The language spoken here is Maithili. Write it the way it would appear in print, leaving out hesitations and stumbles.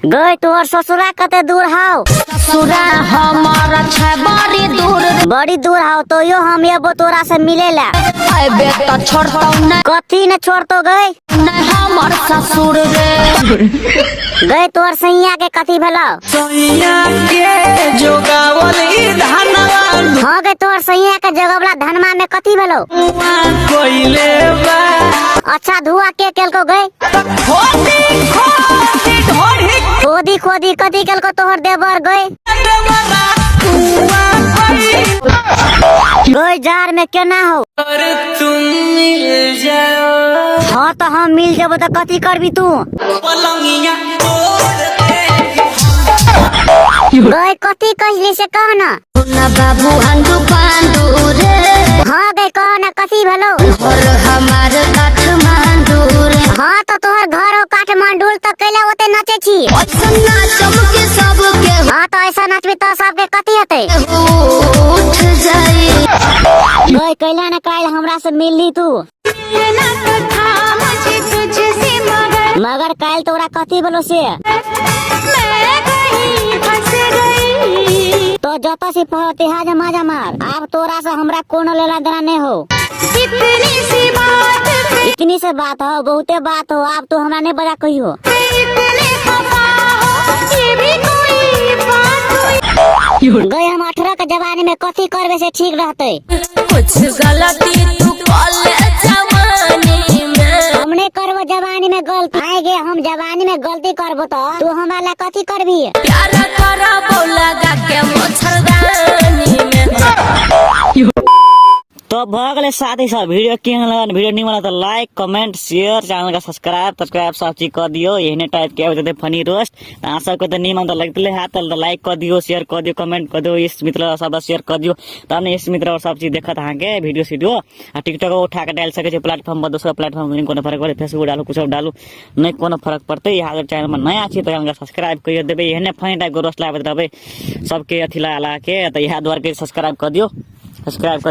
गई तोहर ससुरा कते दूर हौ? ससुरा हमार छै बड़ी दूर। बड़ी दूर हौ तो यो हम एबो तोरा से मिले ला। अबे त छोड़तौ नै। कथी न छोड़तो गई? नै हमर ससुर रे। गई तोहर सैया के कथी भेलो? सैया के जोगावल ई धनवा। हाँ गई, तोहर सैया के जोगवला धनमा में कथी भेलो? कोइले बा। अच्छा, धुआ के केलको गई? खोदी खोदी ढोढ़ी। खोदी खोदी कथी केलको तोहर देवर गई? देवरा कुआ कोई। गई, जार में केना हो? और तुम मिल जाओ। हाँ, तो हम मिल जेबो तो कथी करबी तू? पलंगिया तोड़ दे। गई, कथी कहली से कह न। ना बाबू अंडू पांडू रे। हाँ गई, कह न, कथी भेलो? घर हमार काठमांडू रे। हाँ, तो तोहर घर हो काठमांडू तो कैला ओते नचे छी? ऐसन नाचम के सबके हाँ, तो ऐसा नचबी तो सबके कथी हेतै? उठ जाई। गई, कैला न काल्हि हमरा से मिलली तू? मगर काल्हि तोरा कथी भेलो से? तो जत से फतिहा जमा जमार, आब तोरा से हमरा कोनो लेना देना नहीं हो। इतनी से बात हो, बहुते बात हो। आब तू हमरा नहीं बजा कहियो। गई, हम 18 के जवानी में कथी करबे से ठीक रहते? कुछ गलती तू कॉले जवानी में। हम नहीं करबो जवानी में गलती। आए गे, हम जवानी में गलती करबो तो तू हमरा ला कथी करबी? प्यार करबो लगा के मच्छरदानी में। तो भऽ गेलै साथी सब। वीडियो केहन लगल? वीडियो निमन लगल तऽ लाइक, कमेंट, शेयर, चैनल के सब्सक्राइब सब्सक्राइब सब चीज कऽ दियौ। एहने टाइप के आबैत रहतै फनी रोस्ट। अहाँ सबके तऽ निमन तऽ लगतै हैत तऽ लाइक कऽ दियौ, शेयर कऽ दियौ, कमेंट कऽ दियौ, इस मित्र सब शेयर कऽ दियौ, तब ने इस मित्र और सब चीज देखत अहाँके वीडियो सीडियो। आ टिकटॉक उठा कऽ डालि सकै छी प्लेटफॉर्म पर, दोसर प्लेटफॉर्म पर कोनो फरक पड़ै। फेसबुक डालू, कुछो डालू, नहि कोनो फरक पड़तै। इएह अगर चैनल में नया छी तऽ चैनल के सब्सक्राइब करियो देबै। एहने फनी टाइप के रोस्ट लाबैत रहबै सबके अथी लगा लगा के, तऽ इएह दुआरे सब्सक्राइब कऽ दियौ, सब्सक्राइब कर।